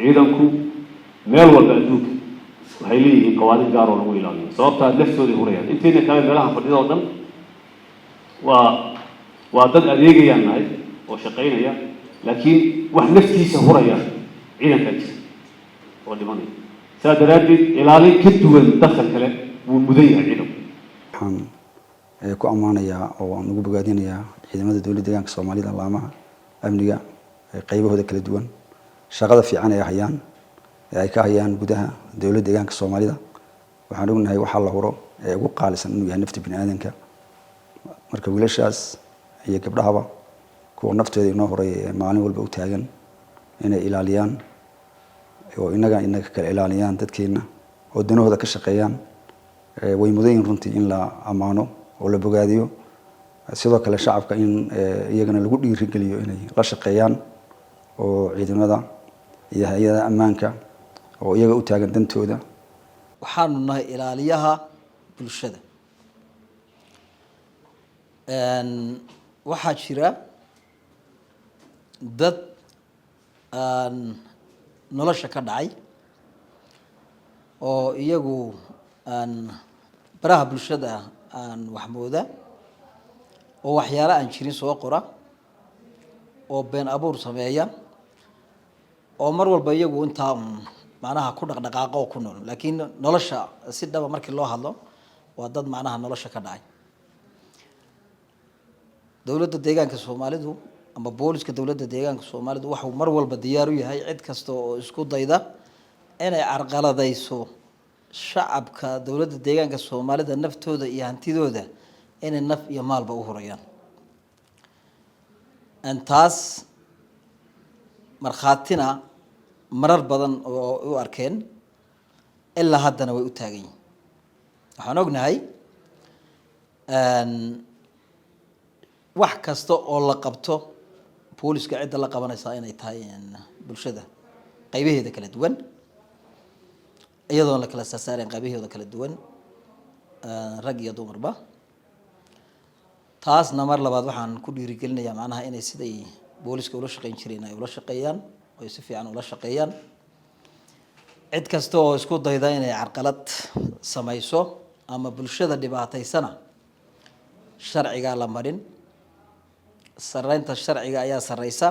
Ciidanku meel walba adduunka waxay leeyihiin qawaaniin gaar oo lagu ilaaliyo, sababtaa naftooday hurayaan. Intayna kale meelaha fadhida oo dhan waa dad adeegayaan nahay oo shaqaynaya, laakiin wax naftiisa huraya ciidankaa jira oo dhimanaya. Saa daraaddeed ilaalin ka duwan dadka kale wuu mudan yahay ciidanku. Waxaan ku ammaanayaa oo aan ugu bogaadinayaa ciidamada Dowladda Deegaanka Soomaalida, laamaha amniga qaybahooda kala duwan, shaqada fiican ay hayaan ee ay ka hayaan gudaha Dowladda Deegaanka Soomaalida. Waxaan ognahay waxaa la huro ee ugu qaalisan inuu yahay nafta bini aadanka. Marka wiilashaas iyo gabdhahaba, kuwa naftooda inoo horay ee maalin walba u taagan inay ilaaliyaan oo inaga kala ilaaliyaan dadkeena oo danahooda ka shaqeeyaan, way mudan yihiin runtii in la ammaano oo la bogaadiyo. Sidoo kale shacabka in iyagana lagu dhiirigeliyo inay la shaqeeyaan oo ciidamada iyo hay-adaha ammaanka oo iyaga u taagan dantooda. Waxaanu nahay ilaaliyaha bulshada. Waxaa jira dad nolosha ka dhacay oo iyagu baraha bulshada aan waxmooda oo waxyaalo aan jirin soo qora oo been abuur sameeya oo mar walba iyagu intaa un macnaha ku dhaqdhaqaaqo oo ku nool, laakiin nolosha si dhaba markii loo hadlo waa dad macnaha nolosha ka dhacay. Dowladda Deegaanka Soomaalidu ama booliska Dowladda Deegaanka Soomaalidu waxuu mar walba diyaar u yahay cid kasta oo isku dayda inay carqaladayso shacabka Dowladda Deegaanka Soomaalida, naftooda iyo hantidooda, inay naf iyo maalba u hurayaan. Taas markhaatina marar badan oo u arkeen, ilaa haddana way u taagan yihin. Waxaan ognahay wax kasta oo la qabto booliska cidda la qabanaysaa inay tahay bulshada qaybaheeda kala duwan, iyadoon la kala saarsaaren qaybaheeda kala duwan, rag iyo dumarba. Taasna mar labaad waxaan ku dhiirigelinayaa macnaha inay siday booliska ula shaqeyn jireen ay ula shaqeeyaan oo ay si fiican ula shaqeeyaan. Cid kasta oo isku dayda inay carqalad samayso ama bulshada dhibaataysana, sharcigaa la marin. Sareynta sharciga ayaa sareysa,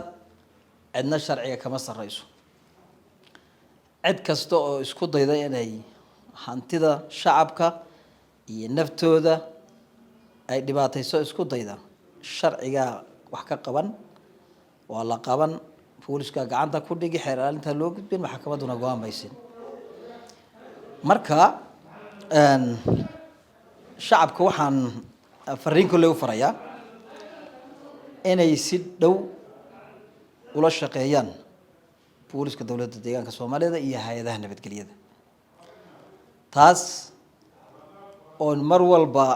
cidna sharciga kama sareyso. Cid kasta oo isku dayda inay hantida shacabka iyo naftooda ay dhibaatayso isku dayda, sharcigaa wax ka qaban, waa la qaban, booliska gacanta ku dhigi, xeer ilaalinta loo gudbin, maxkamadduna go-aan baysin. Marka shacabka waxaan fariin kolley u farayaa inay si dhow ula shaqeeyaan booliska Dowladda Deegaanka Soomaalida iyo hay-adaha nabadgelyada, taas oon mar walba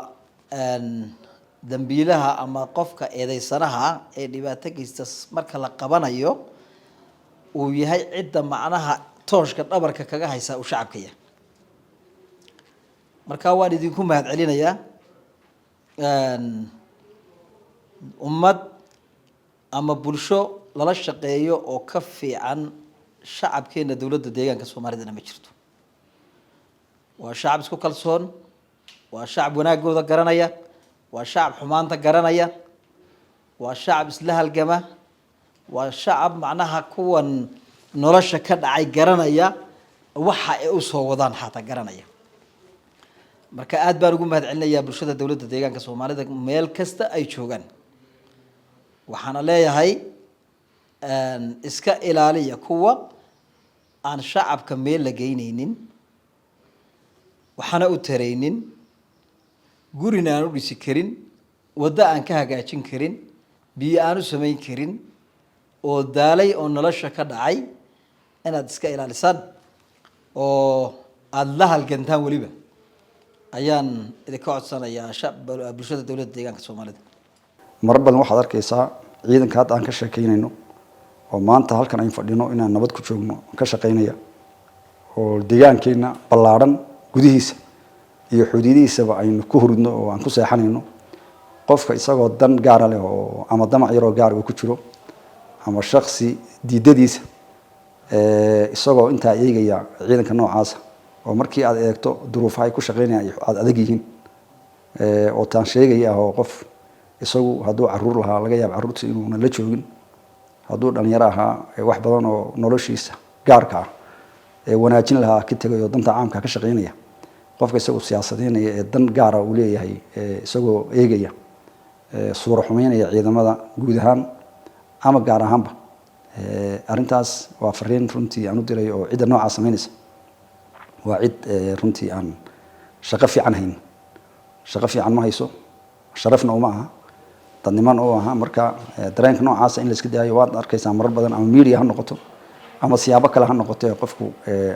dambiilaha ama qofka eedeysanaha ee dhibaato geysta marka la qabanayo uu yahay cidda macnaha tooshka dhabarka kaga haysa uu shacabka yahay. Marka waan idinku mahad celinayaa. Ummad ama bulsho lala shaqeeyo oo ka fiican shacabkeena Dowladda Deegaanka Soomaalidana ma jirto. Waa shacab isku kalsoon, waa shacab wanaagooda garanaya, waa shacab xumaanta garanaya, waa shacab isla halgama, waa shacab macnaha kuwan nolosha ka dhacay garanaya, waxa ay usoo wadaan xataa garanaya. Marka aad baan ugu mahad celinayaa bulshada Dowladda Deegaanka Soomaalida meel kasta ay joogaan. Waxaana leeyahay, iska ilaaliya kuwa aan shacabka meel la geyneynin, waxaana u taraynin, gurina aan u dhisi karin, waddo aan ka hagaajin karin, biyo aan u samayn karin, oo daalay oo nolosha ka dhacay, inaad iska ilaalisaan oo aada la halgantaan weliba ayaan idinka codsanayaa, bulshada Dowladda Deegaanka Soomaalida. Marar badan waxaad arkaysaa ciidanka hadda aan ka sheekeynayno oo maanta halkan ayn fadhino inaan nabad ku joogno ka shaqeynaya oo deegaankeenna ballaadhan gudihiisa iyo xuduudihiisaba aynu ku hurudno oo aan ku seexanayno, qofka isagoo dan gaara leh oo ama damac yaroo gaar uu ku jiro ama shaksi diidadiisa. Isagoo intaa eegaya ciidanka noocaasa oo markii aad eegto duruufaha ay ku shaqeynayaan aada adag yihiin, oo taan sheegaya ah oo qof isagu hadduu caruur lahaa laga yaabo carruurta inuuna la joogin, hadduu dhalinyaro ahaa wax badan oo noloshiisa gaarka ah ee wanaajin lahaa ka tegay oo danta caamka ka shaqeynaya, qofka isagu siyaasadeynaya ee dan gaara uu leeyahay isagoo eegaya suuro xumeynaya ciidamada guud ahaan ama gaar ahaanba. Arrintaas waa fariin runtii aan u diray oo cidda noocaa samaynaysa waa cid runtii aan shaqo fiican hayn, shaqo fiican ma hayso, sharafna uma aha, dadniman u aha. Marka dareenka noocaasa in la iska daayo. Waad arkaysaa marar badan, ama media ha noqoto ama siyaabo kale ha noqoto, qofku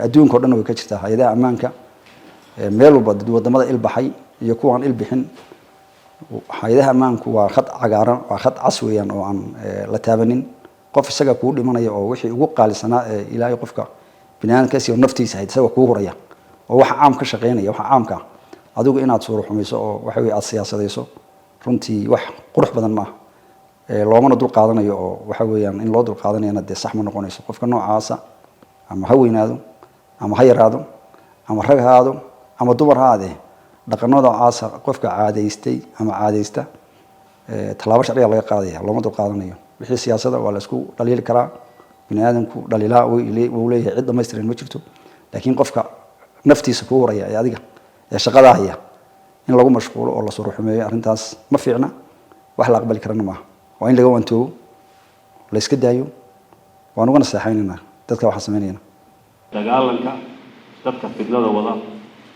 adduunka o dhan way ka jirtaa. Hay-adaha ammaanka meel walba, wadamada ilbaxay iyo kuwaan ilbixin, hay-adaha ammaanku waa khad cagaaran, waa khad cas weeyaan oo aan la taabanin. Qof isaga kuu dhimanaya oo wixii ugu qaalisanaa ee Ilaahay qofka bini aadamkaasi oo naftiisa ahayd isaga kuu huraya oo waxa caam ka shaqeynaya, waxa caamka ah adigu inaad suuro xumayso oo waxa weye aada siyaasadayso, runtii wax qurux badan maaha, loomana dul qaadanayo. Oo waxa weeyaan in loo dul qaadanayana dee sax ma noqonayso. Qofka noocaasa ama ha weynaado ama ha yaraado ama rag ha aado ama dumar ha aadee, dhaqanada noocaasa qofka caadaystay ama caadaysta tallaabo sharciga laga qaadaya, looma dul qaadanayo. Wixii siyaasada waa la isku dhaliili karaa, bini aadamku dhaliilaa wuu leeyahay, cid dhamaystiran ma jirto. Laakiin qofka naftiisa kuu huraya ee adiga ee shaqadaa haya in lagu mashquulo oo la suuro xumeeyo, arrintaas ma fiicna, wax la aqbali karana maaha. Waa in laga wantoobo, la iska daayo. Waan uga naseexaynaynaa dadka waxaa samaynayana. Dagaalanka dadka fidnada wada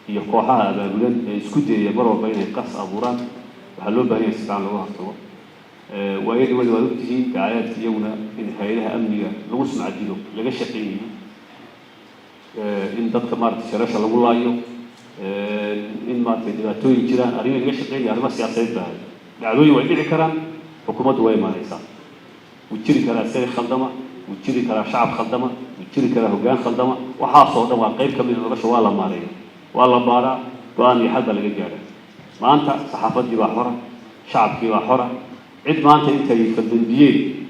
iyo kooxaha abaabulan ee isku dayaya mar walba inay qas abuuraan waxaa loo baahan yahay si fiican looga hortago. Waayadii wadi waad ogtihiin dacayaadka iyaguna in hay-adaha amniga lagu sumcadilo laga shaqeynayay, in dadka maaragtay sharasha lagu laayo, in maaragtay dhibaatooyin jiraan, arrimo laga shaqeynaya, arrimo siyaasadeed baa ahay. Dhacdooyin way dhici karaan, xukuumaddu way imaanaysaa. Wuu jiri karaa askari khaldama, wuu jiri karaa shacab khaldama, wuu jiri karaa hoggaan khaldama. Waxaasoo dhan waa qayb ka mid a nolosha. Waa la maareeya, waa la baaraa, go-aan iyo xal baa laga gaadha. Maanta saxaafaddii baa xora, shacabkii baa xora. Cid maanta intay faldambiyeen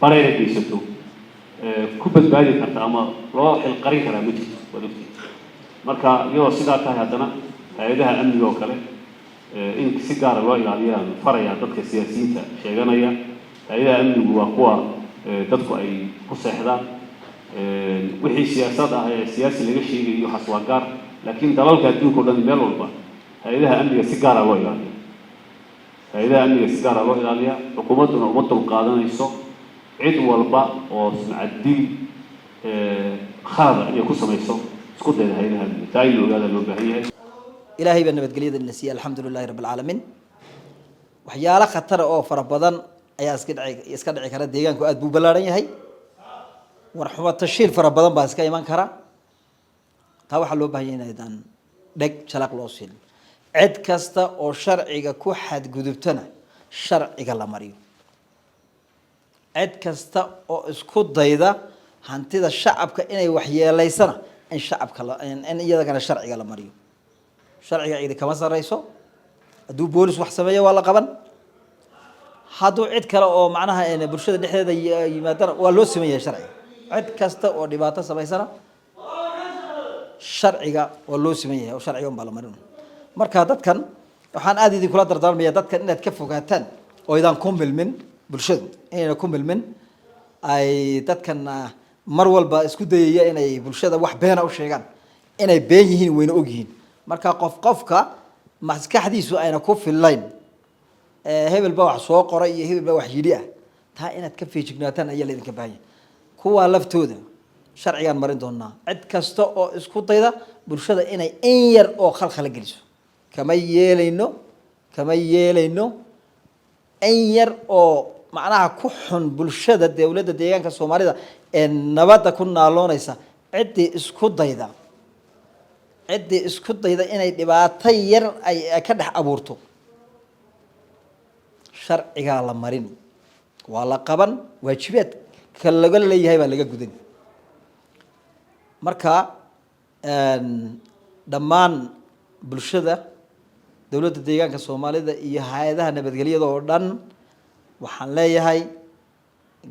barayna geysato ku badbaadi karta ama loo xilqarin karaa ma jirto, waad ogtihi. Marka iyadoo sidaa tahay, haddana hay-adaha amniga oo kale in si gaara loo ilaaliyaan faraya dadka siyaasiyiinta sheeganaya. Hay-adaha amnigu waa kuwa dadku ay ku seexdaan. Wixii siyaasad ah ee siyaasi laga sheegayo waxaas waa gaar, laakiin dalalka adduunka o dhan meel walba hay-adaha amniga si gaara loo ilaaliya, hay-adaha amniga si gaara loo ilaaliya. Xukuumadduna uma dulqaadanayso cid walba oo sumcad-dil khalada inay ku samayso isku dayda hay-adaha amniga. Taa in la ogaada loo baahan yahay. Ilaahay baa nabadgelyada ina siiyey, alxamdu lilahi rabbi alcaalamiin. Waxyaalo khatara oo fara badan ayaa iska dhici kara. Deegaanku aad buu ballaaran yahay, warxumo tashiil fara badan baa iska iman kara. Taa waxaa loo bahan yahay inaydaan dheg jalaq loo siin. Cid kasta oo sharciga ku xadgudubtana sharciga la mariyo. Cid kasta oo isku dayda hantida shacabka inay waxyeelaysana in shacabka in iyadagana sharciga la mariyo. Sharciga cidi kama sareyso. Hadduu boolis wax sameeyo waa la qaban, hadduu cid kale oo macnaha bulshada dhexdeeda yimaadana waa loo siman yahay sharciga. Cid kasta oo dhibaato samaysana sharciga waa loo siman yahay oo sharciga un baa la marin. Marka dadkan waxaan aada idinkula dardaarmaya dadkan inaad ka fogaataan oo idaan ku milmin, bulshadu inayna ku milmin ay dadkan mar walba isku dayaya inay bulshada wax beena u sheegaan. Inay been yihiin wayna og yihiin. Marka qof qofka maskaxdiisu ayna ku fillayn, hebel baa wax soo qoray iyo hebel baa wax yidhi ah, taa inaad ka feejignaataan ayaa laydinka baahan yahay. Kuwaa laftooda sharcigaan marin doonaa. Cid kasta oo isku dayda bulshada inay in yar oo khalkhala geliso kama yeelayno, kama yeelayno. In yar oo macnaha ku xun bulshada dowladda deegaanka Soomaalida ee nabadda ku naaloonaysa, ciddii isku dayda inay dhibaato yar ay ka dhex abuurto, sharcigaa la marin, waa la qaban, waajibaadka laga leeyahay baa laga gudan. Marka dhammaan bulshada dowladda deegaanka Soomaalida iyo hay-adaha nabadgelyada oo dhan waxaan leeyahay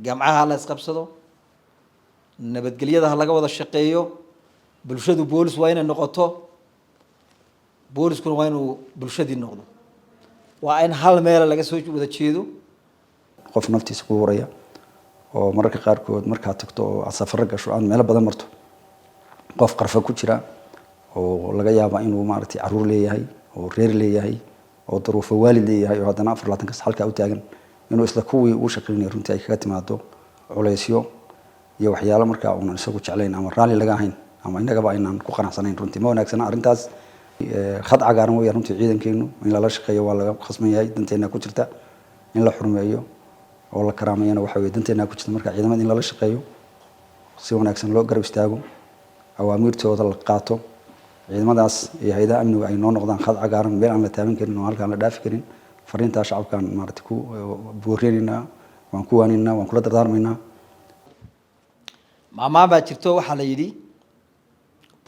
gamcaha la isqabsado. Nabadgelyada ha laga wada shaqeeyo. Bulshadu boolis waa inay noqoto, booliskuna waa inuu bulshadii noqdo. Waa in hal meela laga soo wada jeedo. Qof naftiisa ku huraya oo mararka qaarkood markaad tagto oo aad safaro gasho, aad meelo badan marto, qof qarfa ku jira oo laga yaaba inuu maaragtay caruur leeyahay oo reer leeyahay oo daruufo waalid leeyahay, oo haddana 24 kas halkaa u taagan inuu isla kuwii uu shaqeynaya runtii ay kaga timaado culaysyo iyo waxyaalo markaa uunan isagu jeclayn ama raalli laga ahayn ama innagaba aynaan ku qanacsanayn. Runtii ma wanaagsana arrintaas. Khad cagaaran weya runtii ciidankeenu. In lala shaqeeyo waa laga khasban yahay, danteena ku jirta. In la xurmeeyo oo la karaameeyana waxa weye danteena ku jirta. Marka ciidamada in lala shaqeeyo, si wanaagsan loo garab istaago, awaamiirtooda la qaato, ciidamadaas iyo hay-adaha amnigu ay noo noqdaan khad cagaaran, meel aan la taaban karin oo halkaan la dhaafi karin. Fariintaa shacabkaan maaragtay ku boorinaynaa, waan ku waanaynaa, waan kula dardaarmaynaa. Maamaan baa jirto, waxaa la yidhi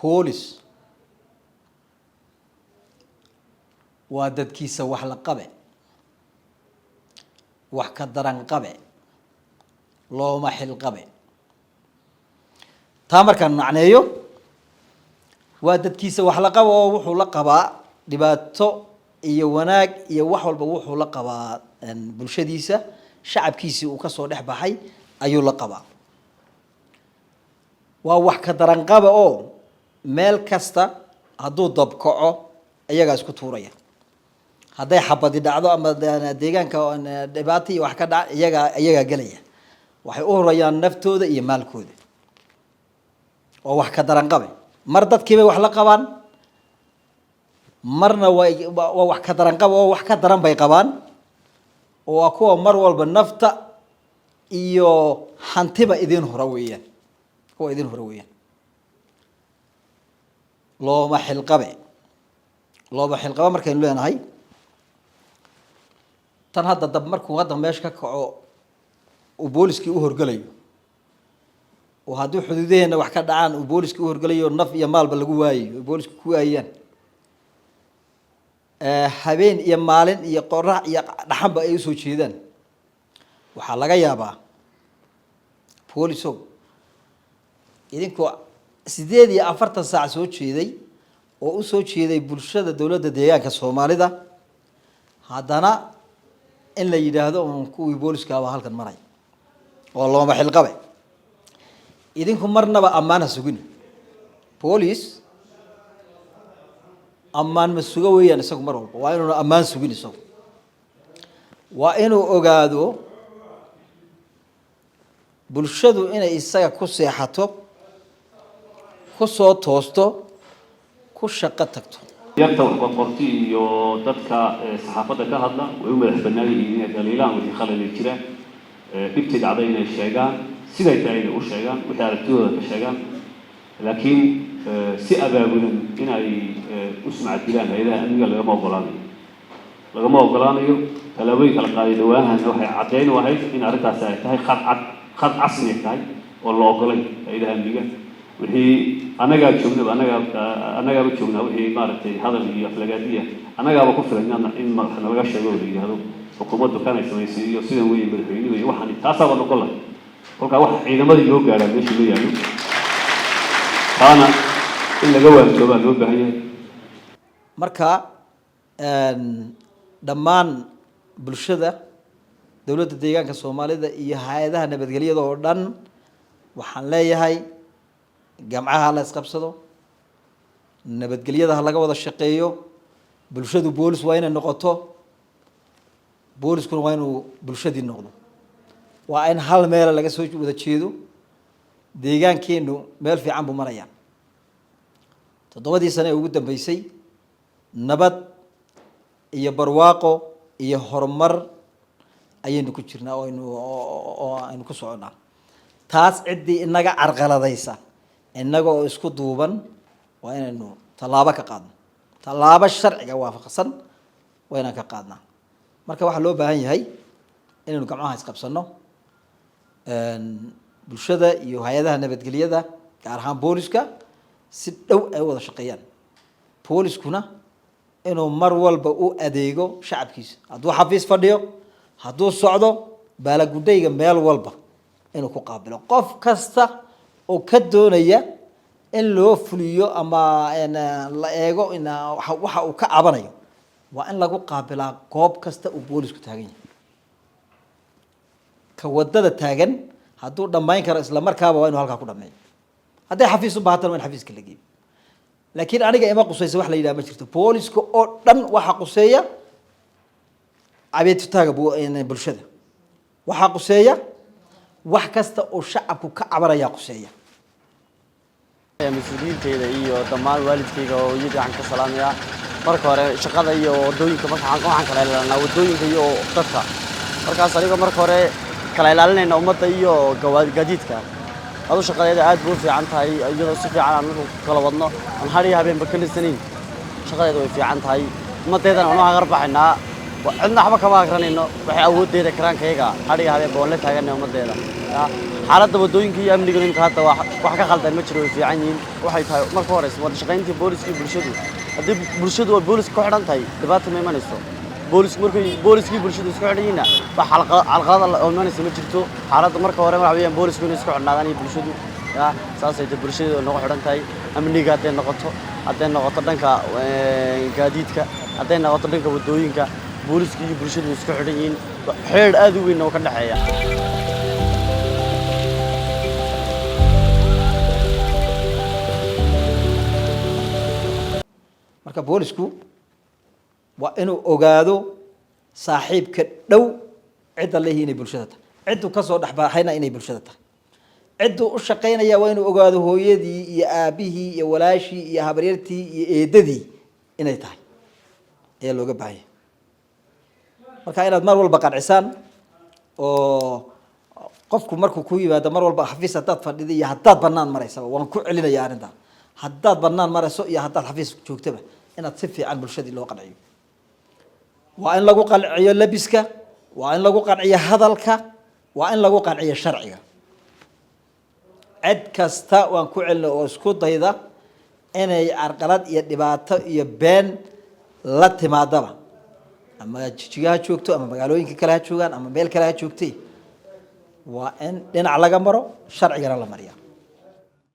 boolis waa dadkiisa wax la qabe, wax ka daran qabe, looma xil qabe. Taa markaan macneeyo, waa dadkiisa wax la qaba oo wuxuu la qabaa dhibaato iyo wanaag iyo wax walba. Wuxuu la qabaa bulshadiisa, shacabkiisii uu kasoo dhex baxay ayuu la qabaa. Waa wax ka daran qaba oo meel kasta hadduu dabkaco iyagaa isku tuuraya, hadday xabadi dhacdo ama deegaanka dhibaato iyo wax ka dhaca, iyagaa gelaya. Waxay u hurayaan naftooda iyo maalkooda. Oo wax ka daran qabe, mar dadkiibay wax la qabaan, marna waa wax ka daran qaba oo wax ka daran bay qabaan, oo waa kuwa mar walba nafta iyo hantiba idin hura weeyaan, kuwa idin hura weeyaan. Looma xilqabe. Looma xilqabe markaynu leenahay, tan hadda dab markuu hadda meesha ka kaco uu booliskii u horgelayo, oo haddii xuduudaheena wax ka dhacaan uu booliskii u horgelayo, naf iyo maalba lagu waayayo, ay booliska ku waayaan, habeen iyo maalin iyo qorax iyo dhaxanba ay usoo jeedaan. Waxaa laga yaabaa, boolisow, idinkoo 48 saac soo jeeday oo usoo jeeday bulshada dowladda deegaanka Soomaalida, haddana in la yidhaahdo un kuwii booliskaaba halkan maray oo looma xilqabe. Idinku marnaba ammaan ha sugina. Boolis ammaan ma sugo weeyaan isagu. Mar walba waa inuuna ammaan sugin isagu, waa inuu ogaado bulshadu inay isaga ku seexato, ku soo toosto, ku shaqo tagto. Yarta wax qorqorti iyo dadka saxaafadda ka hadla way u madax bannaan yihiin inay dhaliilaan wixii khalali jira, dhibtii dhacday inay sheegaan, siday tahay inay u sheegaan, wixii aragtidooda ka sheegaan, laakiin si abaabulan inay u sumcad dilaan hay-adaha amniga lagama ogolaanayo, lagama ogolaanayo. Tallaabooyin kala qaaday dhawaanahana waxay caddayn u ahayd in arrintaasi ay tahay khad cad, khad cas inay tahay oo la ogolay hay-adaha amniga. Wixii annagaa joognaba, annagaaba joognaa, wixii maaragtay hadal iyo aflagaadiya annagaaba ku filan in madax nalaga sheego oo la yidhaahdo xukuumaddu kanay samaysay iyo sidan weeye madaxweynuhu iyo waxaan taasaaba noqon lahay. Kolkaa wax ciidamadii loo gaadhaa meesha ma yaallo, taana in laga waantoobaa loo baahan yahay. Marka dhammaan bulshada dowladda deegaanka Soomaalida iyo hay-adaha nabadgelyada oo dhan waxaan leeyahay: gamcaha la isqabsado, nabadgelyada ha laga wada shaqeeyo. Bulshadu boolis waa inay noqoto, booliskuna waa inuu bulshadii noqdo. Waa in hal meela laga soo wada jeedo. Deegaankeenu meel fiican buu marayaa. 7dii sane ee ugu dambeysay nabad iyo barwaaqo iyo horumar ayaynu ku jirnaa oo aynu ku soconnaa. Taas ciddii inaga carqaladaysa, innaga oo isku duuban waa inaynu tallaabo ka qaadno, tallaabo sharciga waafaqsan waa inaan ka qaadnaa. Marka waxaa loo baahan yahay inaynu gacmaha isqabsano, bulshada iyo hay-adaha nabadgelyada, gaar ahaan booliska, si dhow ay u wada shaqeeyaan. Booliskuna inuu mar walba u adeego shacabkiisa, hadduu xafiis fadhiyo, hadduu socdo, baalagudhayga meel walba inuu ku qaabilo qof kasta. Oo ka doonaya in loo fuliyo ama la eego in waxa uu ka cabanayo, waa in lagu qaabilaa goob kasta uu boolisku taagan yahay. Ka wadada taagan hadduu dhammayn karo isla markaaba, waa inuu halkaa ku dhameeyo. Hadday xafiis u baahatan, waa in xafiiska la geeyo. Laakiin aniga ima qusaysa wax la yidhaha ma jirto. Booliska oo dhan waxaa quseeya cabeetutaaga bulshada, waxaa quseeya wax kasta oo shacabku ka cabanayaa quseeya. Mas-uuliyiinteyda iyo dhammaan waalidkayga oo iyadii waxaan ka salaamayaa. Marka hore shaqada iyo wadooyinka, marka waxaan kala ilaalinaa wadooyinka iyo dadka. Markaas aniga marka hore kala ilaalinayna ummadda iyo gaadiidka. Adu shaqadeeda aad buu u fiican tahay, iyadoo si fiican aan marka ku kala wadno, aan har iyo habeenba ka lisanayn. Shaqadeeda way fiican tahay, ummaddeedana waan u hagar baxaynaa, cidna waxba kama agranayno. Waxay awooddeeda karaankayaga har iyo habeenba waan la taaganay ummaddeeda. Xaaladda wadooyinka iyo amniga imika hadda wax ka khaldan ma jiro, way fiican yihiin. Waxay tahay marka horeysa wada shaqayntii booliska iyo bulshadu. Haddii bulshadu ay booliska ku xidhan tahay, dhibaata ma imanayso. Boolisku markay booliskii bulshadu isku xidhan yihiinna, wax calqalada oo imanaysa ma jirto. Xaaladda marka hore waxa weeyaan boolisku inay isku xidhnaadaan iyo bulshadu. Ya saasay tahay, bulshadu noogu xidhan tahay. Amniga hadday noqoto dhanka gaadiidka, hadday noqoto dhanka wadooyinka, booliska iyo bulshadu isku xidhan yihiin, xidhiidh aad u weyn oo ka dhexeeya. Marka boolisku waa inuu ogaado saaxiibka dhow cidda leeyihi inay bulshada tahay, cidduu kasoo dhexbaxayna inay bulshada tahay, cidduu u shaqaynaya waa inuu ogaado hooyadii iyo aabihii iyo walaashii iyo habaryartii iyo eedadii inay tahay ayaa looga baahanya. Marka inaad mar walba qancisaan oo qofku markuu ku yimaado mar walba xafiis haddaad fadhida iyo haddaad banaan maraysaba, waan ku celinaya arrintaa, haddaad banaan marayso iyo haddaad xafiis joogtaba, inaad si fiican bulshadii loo qanciyo. Waa in lagu qanciyo labiska, waa in lagu qanciyo hadalka, waa in lagu qanciyo sharciga. Cid kasta waan ku celina oo isku dayda inay carqalad iyo dhibaato iyo been la timaadaba, ama Jijiga ha joogto ama magaalooyinka kale ha joogaan ama meel kale ha joogtay, waa in dhinac laga maro, sharcigana la mariya.